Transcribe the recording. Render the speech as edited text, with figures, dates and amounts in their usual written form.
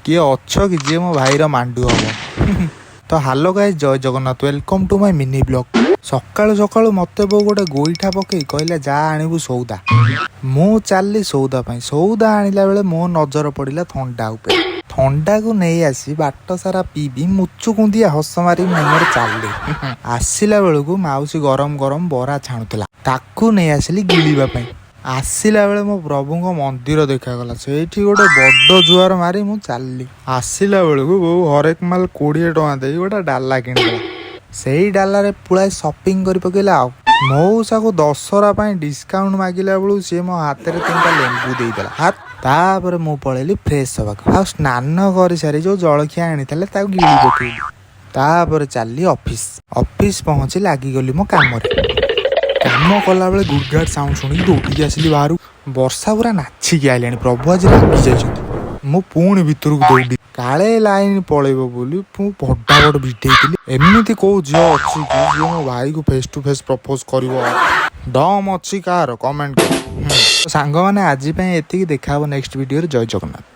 କିଏ ଅଛ କି ଯିଏ ମୋ ଭାଇର ମାଣ୍ଡୁ ହବ? ତ ହାଲୋ ଗାଇସ୍, ଜୟ Jagannath, welcome to my mini vlog। ସକାଳୁ ସକାଳୁ ମତେ ବୋଉ ଗୋଟେ ଗୋଇଠା ପକେଇ କହିଲା, "ଯା ଆଣିବୁ ସଉଦା।" ମୁଁ ଚାଲିଲି ସଉଦା ପାଇଁ। ସଉଦା ଆଣିଲା ବେଳେ ମୋ ନଜର ପଡ଼ିଲା ଥଣ୍ଡା ଉପରେ। ଥଣ୍ଡାକୁ ନେଇ ଆସି ବାଟ ସାରା ପିଇବି ମୁଚୁକୁନ୍ଦିଆ ହସ ମାରି ମୁଁ ମୋର ଚାଲିଲି। ଆସିଲା ବେଳକୁ ମାଉସୀ ଗରମ ଗରମ ବରା ଛାଣୁଥିଲା, ତାକୁ ନେଇ ଆସିଲି ଗିଳିବା ପାଇଁ। ଆସିଲା ବେଳେ ମୋ ପ୍ରଭୁଙ୍କ ମନ୍ଦିର ଦେଖାଗଲା। ସେଇଠି ଗୋଟେ ବଡ ଜୁହାର ମାରି ମୁଁ ଚାଲିଲି। ଆସିଲା ବେଳକୁ ବୋଉ ହରେକ ମାଲ 20 ଟଙ୍କା ଦେଇ ଗୋଟେ ଡାଲା କିଣିଦେଲା। ସେଇ ଡାଲାରେ ପୁଳାଏ ସପିଂ କରି ପକେଇଲା। ଆଉ ମଉସାକୁ ଦଶହରା ପାଇଁ ଡିସକାଉଣ୍ଟ ମାଗିଲା ବେଳକୁ ସିଏ ମୋ ହାତରେ ତିନିଟା ଲେମ୍ବୁ ଦେଇଦେଲା ହାତ। ତାପରେ ମୁଁ ପଳେଇଲି ଫ୍ରେଶ ହବାକୁ। ଆଉ ସ୍ନାନ କରିସାରି ଯୋଉ ଜଳଖିଆ ଆଣିଥିଲେ, ତାକୁ ଗିଳି ପକେଇଲି। ତାପରେ ଚାଲିଲି ଅଫିସ। ଅଫିସ ପହଞ୍ଚି ଲାଗିଗଲି ମୋ କାମରେ। କାମ କଲାବେଳେ ଗୁଡଗାଡ ସାଉଣ୍ଡ ଶୁଣିକି ଦୌଡ଼ିକି ଆସିଲି ବାହାରୁ। ବର୍ଷା ପୁରା ନାଚିକି ଆଇଲାଣି। ପ୍ରଭୁ ଆଜି ରାଗି ଯାଇଛନ୍ତି। ମୁଁ ପୁଣି ଭିତରକୁ ଦୌଡ଼ି, କାଳେ ଲାଇନ ପଳେଇବ ବୋଲି ମୁଁ ଫଟାଫଟ ଭିଡେଇଥିଲି। ଏମିତି କୋଉ ଝିଅ ଅଛି କି ଯିଏ ମୋ ଭାଇକୁ ଫେସ୍ ଟୁ ଫେସ୍ ପ୍ରପୋଜ କରିବ? ଦମ୍ ଅଛି କାହାର? କମେଣ୍ଟ କର। ସାଙ୍ଗମାନେ, ଆଜି ପାଇଁ ଏତିକି। ଦେଖା ହବ ନେକ୍ସଟ ଭିଡିଓରେ। ଜୟ ଜଗନ୍ନାଥ।